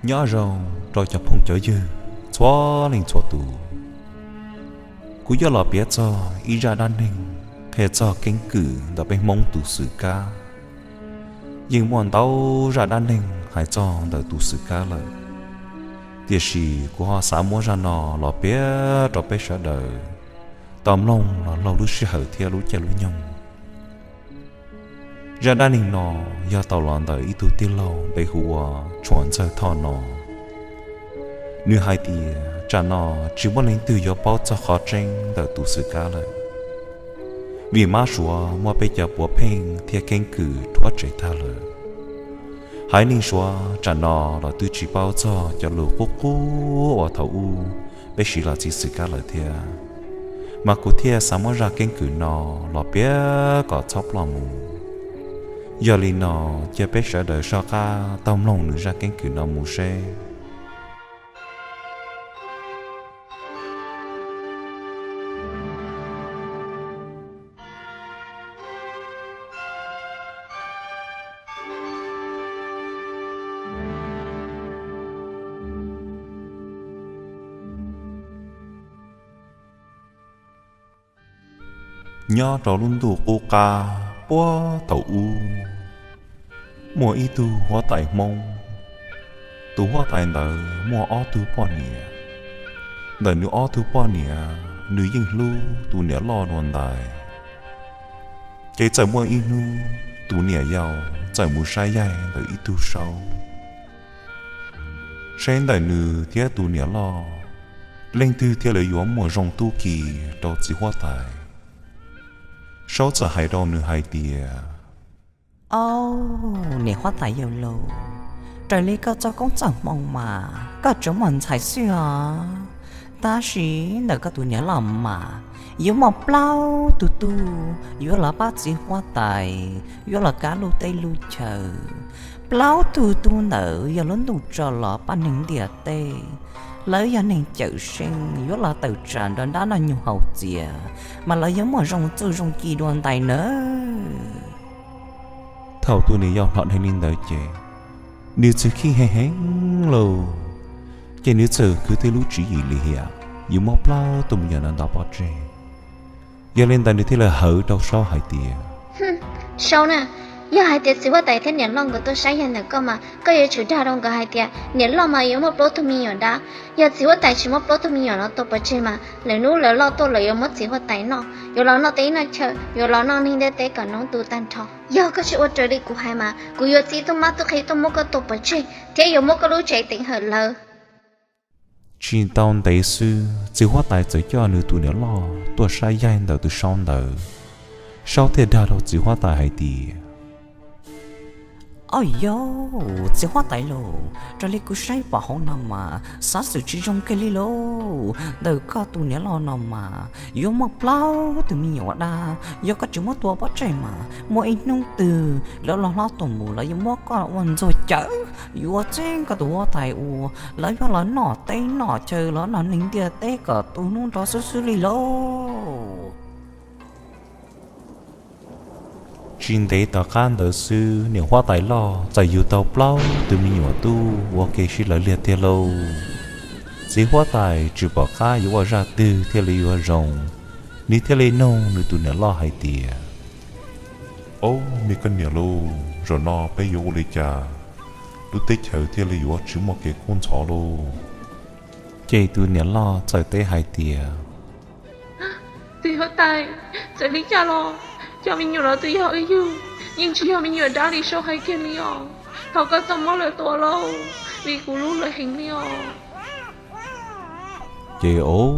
Nyob zoo rau cov phooj cov ywg txhua leej txhua tus. Kuv yuav los piav txog ib zaj dab neeg qhia txog keeb kwm ntawm peb Hmoob tus xwm kab. Yeej muaj ntau zaj dab neeg hais txog ntawm tus xwm kab lawm, tiam sis kuv ho xav muab zaj no los piav rau peb sawv daws tau mloog los laug lub sij hawm thiab lub caij lub nyoog. Zaj dab neeg no yog tau los ntawm ib tug tij laug npe hu ua Tshuas Ntxawg Thoj no. Nws hais tias tsam no tsis muaj leej twg yuav paub txog qhov tseeb ntawm tus xwm kab lawm, vim mab suav muab peb cov puav pheej thiab keeb kwm rhuav tsev tag lawm. Haiv neeg suav tsam no los twb tsis paub txog cov lus qub qub uas thaum ub peb siv los txi xwm kab lawm thiab. Mas kuv thiaj xav muab zaj keeb kwm no los piav kom txhob ploj mus. Yog li no, cia peb sawv daws soj qab taug mloog nws zaj keeb kwm no mus seb. Nyob rau lub ntuj qub qab puag thaum ub, muaj ib tug huab tais Hmoob. Tus huab tais ntawd muaj ob tug poj niam. Ntawm nws ob tug poj niam, nws yeej hlub tus niam loj dua ntais. Ces txawm muaj ib hnub, tus niam yau txawm mus saib yaig ntawm ib tug saub, saib ntawm nws thiab tus niam loj leej twg thiaj li yuav muaj zoo tub ki rau txiv huab tais. Saub txawm hais rau nws hais tias, Au, niam huab tais yau lauj, raws li koj txoj koob txoj hmoo mas koj tsuas muaj ntxhais xwb os. Tab sis ntawm koj tus niam loj mas yuav muaj plaub tug tub yuav los pab txiv huab tais, yuav los kav lub teb lub chaw. Plaub tug tub ntawd yog lub ntuj tso los pab neeg ntiaj teb. Lawv yog neeg cawm seej yuav los tawm tsam nrog dab noj nyuj haus txias, mas lawv yuav muaj zoo txuj zoo ci dua ntais nawb. Thaum tus niam yau hnov dheev li ntawd ces nws txawm khib heev heev lauj. Ces nws txawm khwv tib lub tswv yim lim hiam yuav muab plaub tug me nyuam no nto pov tseg. Yog li ntawd nws thiaj li hawv rau saub hais tias, Saub na, yog hais tias txiv huab tais thiab niam loj nkawd tuaj saib yaig ntawm koj mas koj yuav tsum dag rau nkawd hais tias niam loj mas yuav muaj plaub tug me nyuam dab. Yog txiv huab tais tsis muab plaub tug me nyuam no tua pov tseg mas lwm hnub lawv loj tuaj lawv yuav muab txiv huab tais noj, yuav los noj teb noj chaw, yuav los noj neeg ntiaj teb kom noob tu tag nrho. Yog koj tsis ua raws li kuv hais mas kuv yuav txib tub mab tub qhe tuaj muab koj tua pov tseg thiab yuav muab koj lub tsev teev hawm lawm. Tsis tau ntev xwb txiv huab tais txawm coj nws tus niam loj tuaj saib yaig ntawm tus saub ntawd. Saub thiaj dag rau txiv huab tais hais tias, Au yau, txiv huab tais lauj, raws li kuv saib pom hauv no mas xov xwm tsis zoo kiag li lauj. Ntawm koj tus niam loj no mas yuav muaj plaub tug me nyuam dab, yog koj tsis muab tua pov tseg mas muaj ib hnub twg lawv los hlob tuaj mus lawv yuav muab koj ua ntxuag cawm, yuav txeeb koj tus huab tais ua, lawv yuav los noj teb noj chaw los noj neeg ntiaj teb kom tu hnub nrov xwb xwb li lauj. Tsis ntev tom qab ntawd xwb niam huab tais loj txawm yug tau plaub tug me nyuam tub ua ke sib law liag tiag lauj. Txiv huab tais tsis pom qab yuav ua zaj twg thiaj li yuav zoo, nws thiaj li nug nws tus niam loj hais tias, Au, me koj niam lauj, zaum no peb yuav ua li cas lub teb chaws thiaj li yuav tsis muaj kev kub ntxhov lauj? Ces tus niam loj txawm teb hais tias, Txiv huab tais, txawm li cas los cov me nyuam no twb yog wb yug, yeej tsis yog me nyuam dab li saub hais kiag li os. Thov koj txhob muab lawv tua lauj, vim kuv hlub lawv heev li os. Ces au,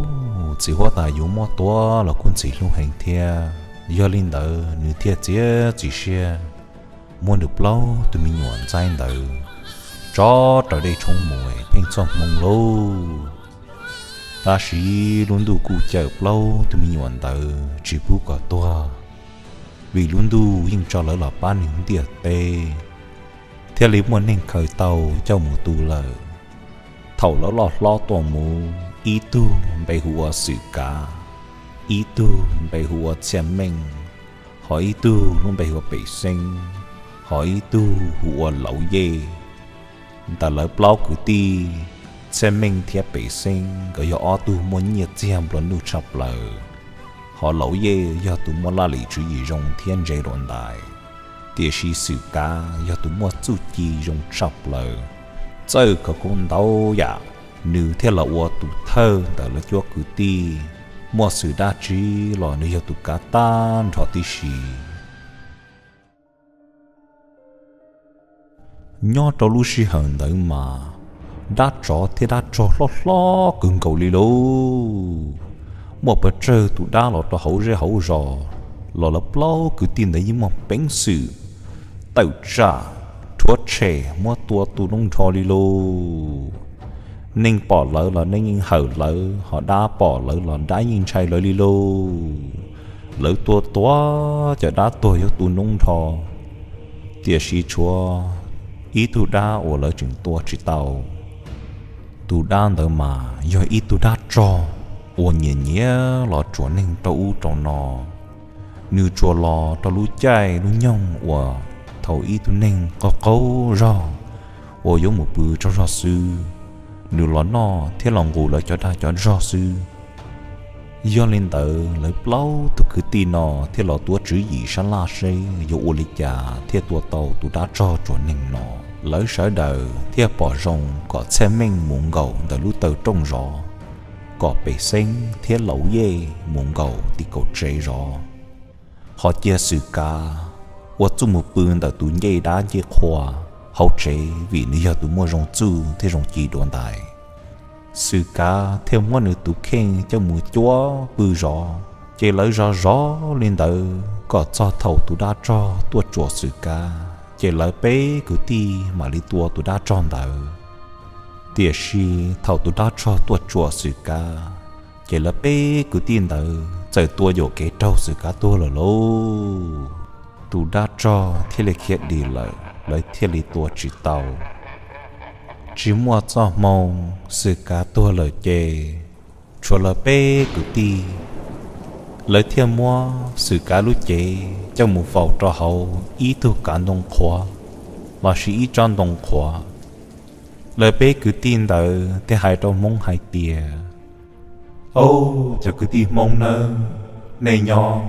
txiv huab tais yuav muab tua los kuj ntxim hlub heev thiab. Yog li ntawd nws thiaj txiav txim siab muab nws plaub tug me nyuam ntxaib ntawd tso raws dej tshoob mus pheej txog hmoo lauj. Tab sis lub ntuj kuj cawm plaub tug me nyuam ntawd tsis pub kom tuag, vim lub ntuj yeej tso lawv los pab neeg ntiaj teb, thiaj li muaj neeg khaws tau coj mus tu lawm. Thaum lawv loj hlob tuaj mus, ib tug npe hu ua Xwm Kav, ib tug npe hu ua Txhiaj Meej, ho ib tug lub npe hu ua Pem Xeeb, ho ib tug hu ua Lauv Yej. Ntawm lawv plaub kwv tij, Txhiaj Meej thiab Pem Xeeb nkawd yog ob tug muaj nyiaj txiag nplua nuj tshaj plaws, ho Laus Yej yog tus muaj laj lim tswv yim zoo thiab ntse dua ntais. Tiam sis Xwm Kav yog tus muaj txuj ci zoo tshaj plaws, txawj khawv koob ntau yam, nws thiaj los ua tus thawj ntawm lawv cuab kwv tij. Muaj xwm dab tsi los nws yog tus kav tag nrho tib si. Nyob rau lub sij hawm ntawd mas, dab tsov thiab dab tsog hlob hlob kawg nkaus li lauj. Muaj pes tsawg tus dab los rau hauv zej hauv zos, los lawv plaub kwv tij ntawd yeej muaj peev xwm tawm tsam, rhuav tshem muab tua tu noob nrho li lauj. Neeg pom lawv los neeg yeej hawm lawv, ho dab pom lawv los dab yeej ntshai lawv li lauj. Lawv tua tua cov dab tuag yuav tu noob nrho, tiam sis tshuav ib tug dab uas lawv tseem tua tsis tau. Tus dab ntawd mas yog ib tug dab tsog uas nyiam nyiam los tsuam neeg rau ub rau no. Nws tsuas los rau lub caij lub nyoog uas thaum ib tug neeg qaug qaug zog uas yuav mus pw tsaug zog xwb, nws los noj thiab los nqus lawv cov dag cov zog xwb. Yog li ntawd lawv plaub tug kwv tij no thiaj los tuav tswv yim sab laj seb yuav ua li cas thiaj tua tau tus dab tsog tsuam neeg no. Lawv sawv daws thiaj pom zoo kom Txhiaj Meej mus nkaum ntawm lub taw rooj zov, kom Pem Xeeb thiab Laus Yej mus nkaum tim kaum tsev zov, ho cia Xwm Kav ua txuj mus pw ntawm tus ncej dab ncej qhua hauv tsev, vim nws yog tus muaj zoo txuj thiab zoo ci dua ntais. Xwm Kav thiaj muab nws tus kheej coj mus cuab pw zov. Ces lawv zov zov li ntawd kom txog thaum tus dab tsog tuaj tsuam Xwm Kav, ces lawv peb kwv tij mam li tua tus dab tsog ntawd. Tiam sis thaum tus dab tsog tuaj tsuam Xwm Kav, ces lawv peb kwv tij ntawd txawm tua yuam kev raug Xwm Kav tuag lawm lauj. Tus dab tsog thiaj li khiav dim lawm, lawv thiaj li tua tsis tau. Tsis muaj txoj hmoo, Xwm Kav tuag lawm ces tshuav lawv peb kwv tij, lawv thiaj muab Xwm Kav lub cev coj mus faus rau hauv ib tug kav ntoo qhuav lossis ib tsob ntoo qhuav. Lawv peb kwv tij ntawd thiaj hais rau Hmoob hais tias, Au, cov kwv tij Hmoob nawb, nej nyob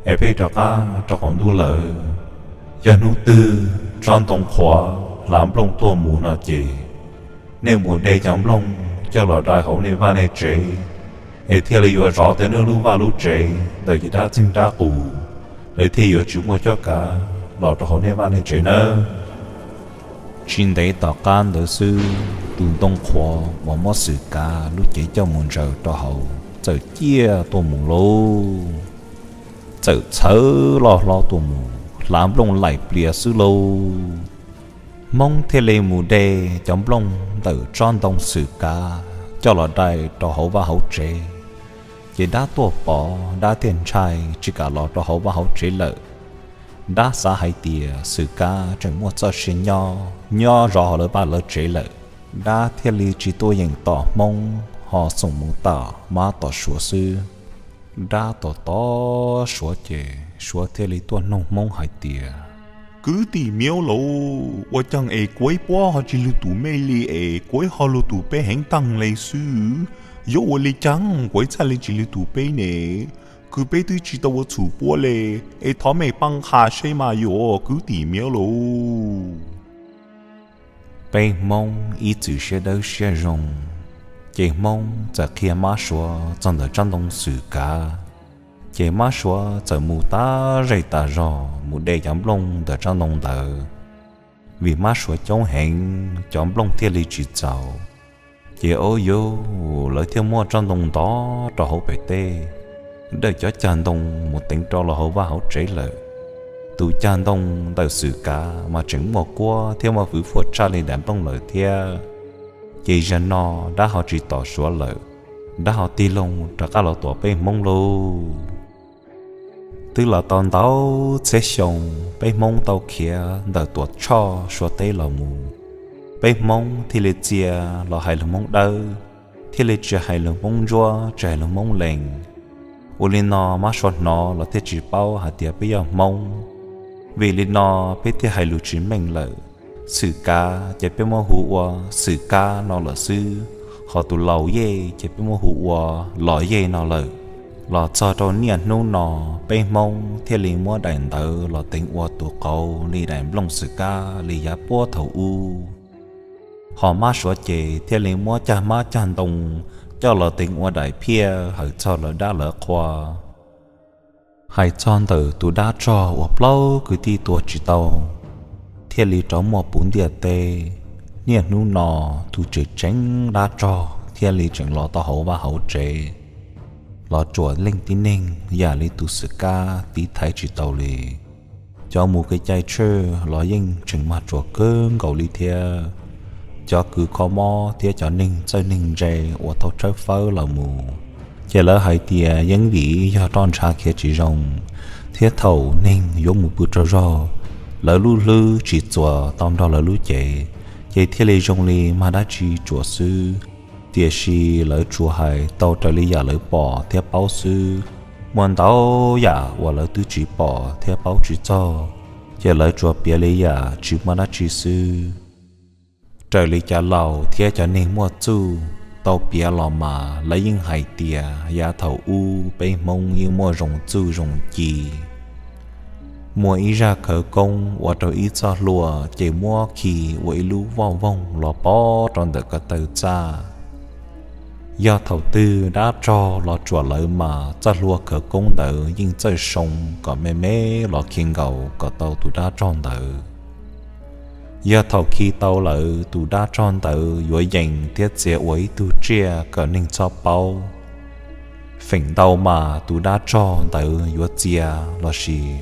es peb rov qab rau qaum ntuj lawm. Yog hnub twg tsob ntoo qhuav hlav nplooj tuaj mus no ces nej mus de cov nplooj coj los dai hauv nej vaj nej tsev, es thiaj li yuav zov tau nej lub vaj lub tsev ntawm cov dab txeeg dab qus, lawv thiaj yuav tsis muaj cuab kav los rau hauv nej vaj nej tsev nawb. Tsis ntev tom qab ntawd xwb, tus ntoo qhuav uas muab Xwm Kav lub cev coj mus ntsaws rau hauv txawm ciaj tuaj mus lauj. Txawm txhawv loj hlo tuaj mus hlav nplooj laim plias xwb lauj. Hmoob thiaj li mus de cov nplooj ntawm tsob ntoo Xwm Kav coj los dai rau hauv vaj hauv tsev. Ces dab tuaj pom, dab thiaj ntshai tsis kam los rau hauv vaj hauv tsev lawm. Dab xav hais tias Xwm Kav tseem muaj txoj sia nyob, nyob zov hauv lawv vaj lawv tsev lawm. Dab thiaj li tsis tuaj yeem tom Hmoob, ho xoom mus tom Mab tom Suav xwb. Dab tom tom Suav ces Suav thiaj li tuaj noog Hmoob hais tias, Kwv tij Miaub lauj, ua caag es kuv ib puab ho tsis lug tus mej li es kuv ib ho lug tus peb heev taag le xwb? Yuav ua li caag kuv ib txhaj le tsis lug tus peb ne? Kws peb twb tsis tau ua txhum puab le, es thov mej paab qha seb mas yog kwv tij Miaub lauj. Peb Hmoob ib txwm siab dawb siab zoo, ces Hmoob txawm qhia Mab Suav txog ntawm tsob ntoo Xwm Kav. Ces Mab Suav txawm mus tas zej tas zog mus de cov nplooj ntawm tsob ntoo ntawd. Vim Mab Suav coob heev, cov nplooj thiaj li tsis txaus. Ces ua yus lawv thiaj muab tsob ntoo ntov rau hauv pem teb, dawm cov cag ntoo mus teev rau hauv vaj hauv tsev lawm. Tus cag ntoo ntawm Xwm Kav mas tseem muaj kuab thiab muaj fwv fuaj tshaj li daim nplooj lawm thiab. Ces zaum no dab ho tsis tom Suav lawm, dab ho tig loo rov qab los tom peb Hmoob lauj. Twb los tau ntau txhiab xyoo, peb Hmoob tau khiav ntawm Tuam Tshoj Suav teb los mus, peb Hmoob thiaj li txia los hais lus Hmoob Dawb, thiaj li tsis hais lus Hmoob Ntsuab, tsis hais lus Hmoob Lees. Ua li no Mab Suav hnov los thiaj tsis paub hais tias peb yog Hmoob. Vim li no peb thiaj hais lus tsis meej lawm, Xwm Kav ces peb muab hu ua Xwm Kab no lawm xwb, hos tus Laus Yej ces peb muab hu ua Los Yej no lawm. Los txog rau niaj hnub no, peb Hmoob thiaj li muab daim ntawv los teev ua tus qauv li daim nplooj xwm kab li yav puag thaum ub. Hos mab suav ces thiaj li muab cag hmab cag ntoo coj los teev ua daim phiaj hawm txog lawv dab lawv qhua. Hais txog ntawm tus dab tsog uas plaub kwv tij tua tsis tau, thiaj li rov muaj puv ntiaj teb. Niaj hnub no, tus tseem tseeb dab tsog thiaj li tseem los tau hauv vaj hauv tsev, los tsuam leej tib neeg yam li tus Xwm Kab tiv thaiv tsis tau li. Cov mus kev cai tswj los yeej tseem mag tsuam kawg nkaus li thiab. Cov kws kho mob thiab cov neeg txawj neeg ntse uas tau tshawb fawb los mus, ces lawv hais tias yeej vim yog roj ntshav khiav tsis zoo, thiab thaum neeg yuav mus pw rau zog, lawv lub hlwb tsis txuas tau nrog lawv lub cev, ces thiaj li zoo li mag dab tsi tsuam xwb. Tiam sis lawv tsuas hais tau raws li yam lawv pom thiab paub xwb. Muaj ntau yam uas lawv twb tsis pom thiab paub tsis txog, ces lawv tsuas piav li yam tsis muaj dab tsi xwb. Raws li cov laus thiab cov neeg muaj txuj tau piav los mas lawv yeej hais tias yav thaum ub peb Hmoob yeej muaj zoo txuj zoo ci. Muaj ib zaj khawv koob ua rau ib txoj hlua ces muab khi ua ib lub voj voog los pov rau ntawm ko taw txaj. Yog thaum twg dab tsog los tsuam lawv mas txoj hlua khawv koob ntawd yeej txawj soo kom me me los khi nkaus kom tau tus dab tsog ntawd. Yog thaum khi tau lawm, tus dab tsog ntawd yuav yees thiab txia ua ib tug tsiaj kom neeg txhob paub. Feem ntau mas tus dab tsog ntawd yuav txia lossis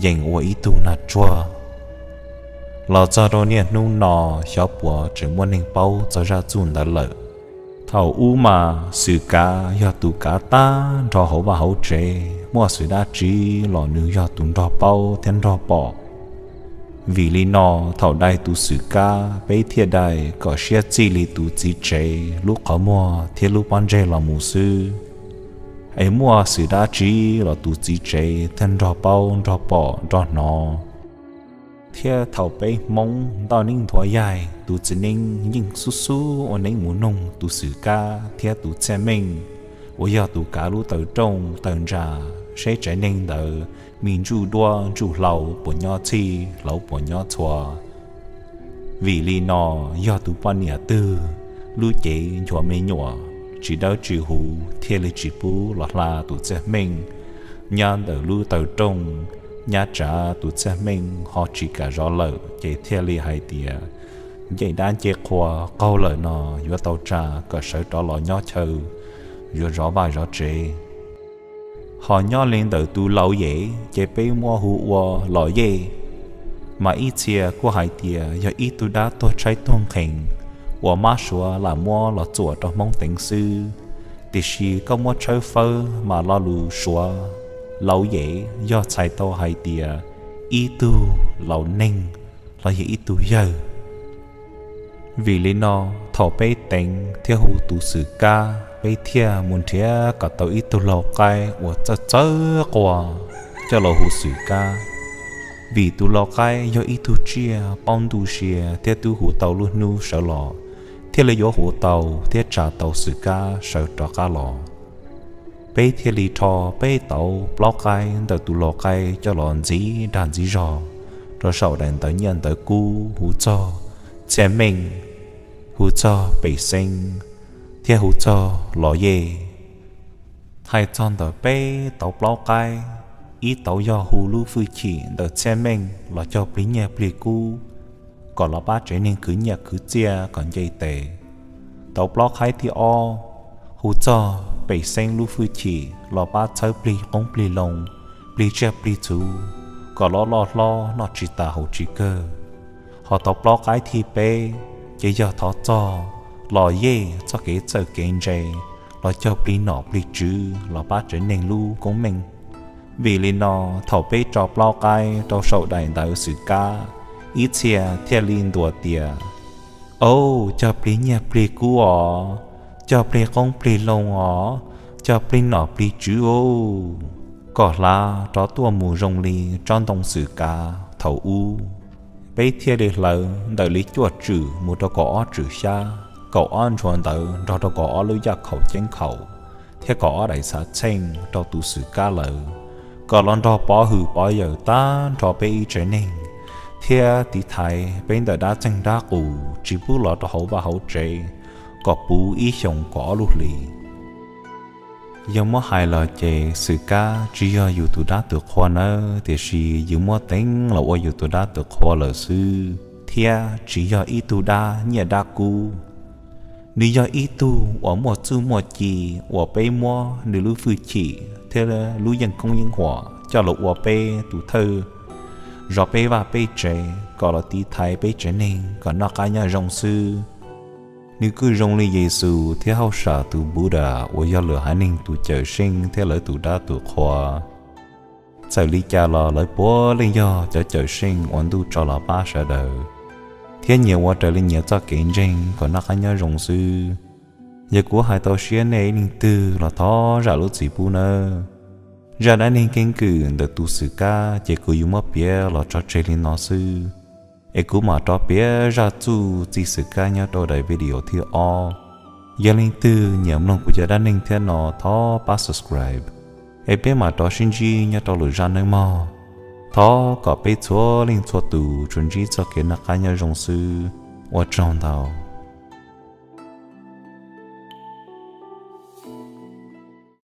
yees ua ib tug nag tsuag. Los txog rau niaj hnub no, xyov puas tseem muaj neeg paub txog zaj txuj ntawd lawm. Thaum ub mas Xwm Kav yog tus kav tag nrho hauv vaj hauv tsev, muaj xwm dab tsi los nws yog tus nrog paub thiab nrog pom. Vim li no, thaum dai tus Xwm Kab, peb thiaj dai kom siab txij li tus txiv tsev lub qhov muag thiab lub pob ntseg los mus xwb. Es muaj xwm dab tsi los tus txiv tsev thiaj nrog paub nrog pom nrog hnov. Thiab thaum peb Hmoob ntoj neeb nthuav yaig, tus txiv neeb yeej xub xub ua neeb mus noog tus Xwm Kab thiab tus Txhiaj Meej uas yog tus kav lub taw rooj taw ntsa, seb tsev neeg ntawd me ntsuj duab ntsuj hlauv puas nyob txhij hlauv puas nyob txhua. Vim li no, yog tus poj niam twg lub cev nchuav me nyuam tsis dawb tsis huv thiaj li tsis pub los hla tus Txhiaj Meej nyob ntawm lub taw rooj. Nyab tsav tus Txhiaj Meej ho tsis kam zov lawm ces thiaj li hais tias ncej dab ncej qhua qaug lawm no yuav tau tsa kom sawv rov los nyob chaw, yuav zov vaj zov tsev. Ho nyob li ntawm tus Laus Yej ces peb muab hu ua Los Yej, mas ib txhia kuj hais tias yog ib tug dab tuag tshaib tuag nqhees uas mab suav lam muab los txuam rau Hmoob teev xwb. Tiam sis koj muab tshawb fawb mas lo lus suav Laus Yej yog txhais tau hais tias ib tug laus neeg los yog ib tug yawg. Vim li no, thaum peb teev thiab hu tus Xwm Kab, peb thiaj mus nrhiav kom tau ib tug lau qaib uas txawj txawj quas coj los hu Xwm Kab. Vim tus lau qaib yog ib tug tsiaj paub ntuj sia thiab twb hu tau lub hnub sawv los, thiaj li yuav hu tau thiab tsa tau Xwm Kab sawv rov qab los. Peb thiaj li rho peb tauv plaub qaib ntawm tus lau qaib coj los ntxiv dag ntxiv zog rau saum daim ntawv nyiaj ntawv kub hu txog Txhiaj Meej, hu txog Pem Xeeb, thiab hu txog Los Yej. Hais txog ntawm peb tauv plaub qaib, ib tauv yog hu lub fwj chim ntawm Txhiaj Meej los cog plig nyiaj plig kub kom los pab tsev neeg khwv nyiaj khwv txiaj kom nce tes. Tauv plaub qaib thib ob hu txog Pem Xeeb lub fwj chim los pab txhawb plig qoob plig loo, plig tsiaj plig txhu kom loj loj hlob noj tsis tas haus tsis kawg. Ho tauv plaub qaib thib peb ces yog thov txog Los Yej txoj kev txawj kev ntse los cog plig nom plig tswv los pab tsev neeg lub koob meej. Vim li no, thaum peb tso plaub qaib rau saum daim ntawv Xwm Kab, ib txhia thiaj li ntuas tias, Au, cog plig nyiaj plig kub os, cog plig qoob plig loo os, cog plig nom plig tswv os, kom hlav rov tuaj mus zoo li tsob ntoo Xwm Kav thaum ub. Peb thiaj li hlawv ntawm li cuaj tswm mus rau kaum ob tswm xyab, kaum ob ntshua ntawv nrog rau kaum ob lub yaj khaum ceeb khaum, thiab kaum ob daim xav txheej rau tus Xwm Kab lawm, kom los nrog pov hwm pov yawm tag nrho peb ib tsev neeg, thiab tiv thaiv peb ntawm dab txeeg dab qus tsis pub los rau hauv vaj hauv tsev, kom puv ib xyoos kaum ob lub hlis. Yog muab hais los ces Xwm Kab tsis yog yus tus dab tus qhua nawb, tiam sis yus muab teev los ua yus tus dab tus qhua lawm xwb, thiab tsis yog ib tug dab nyiaj dab kub. Nws yog ib tug uas muaj txuj muaj ci uas peb muab nws lub hwj chim thiab lub yeej koob yeej huam coj los ua peb tus thawj zov peb vaj peb tsev, kom los tiv thaiv peb tsev neeg kom noj qab nyob zoo xwb. Nws kuj zoo li Yexus thiab hauj sam tus Buda uas yog lwm haiv neeg tus cawm seej thiab lawv tus dab tus qhua. Txawm li cas los lawv puav leej yog cov cawm seej uas ntuj tso los pab sawv daws, thiab nyias ua raws li nyias txoj kev ntseeg kom noj qab nyob zoo xwb. Yog kuv hais tau siab nej ib leeg twg los thov zam lub txim pub nawb. Zaj dab neeg keeb kwm ntawm tus Xwm Kab ces kuv yuav muab piav los tso tseg li no xwb, es kuv mam rov piav zaj txuj txij Xwm Kab nyob rau daim video thib ob. Yog leej twg nyiam mloog kuv cov dab neeg thiab no thov pab subscribe, es peb mam rov sib ntsib nyob rau lwm zaj nawb mog. Thov kom peb txhua leej txhua tus tsuas ntsib txoj kev noj qab nyob zoo xwb. Ua tsaug ntau.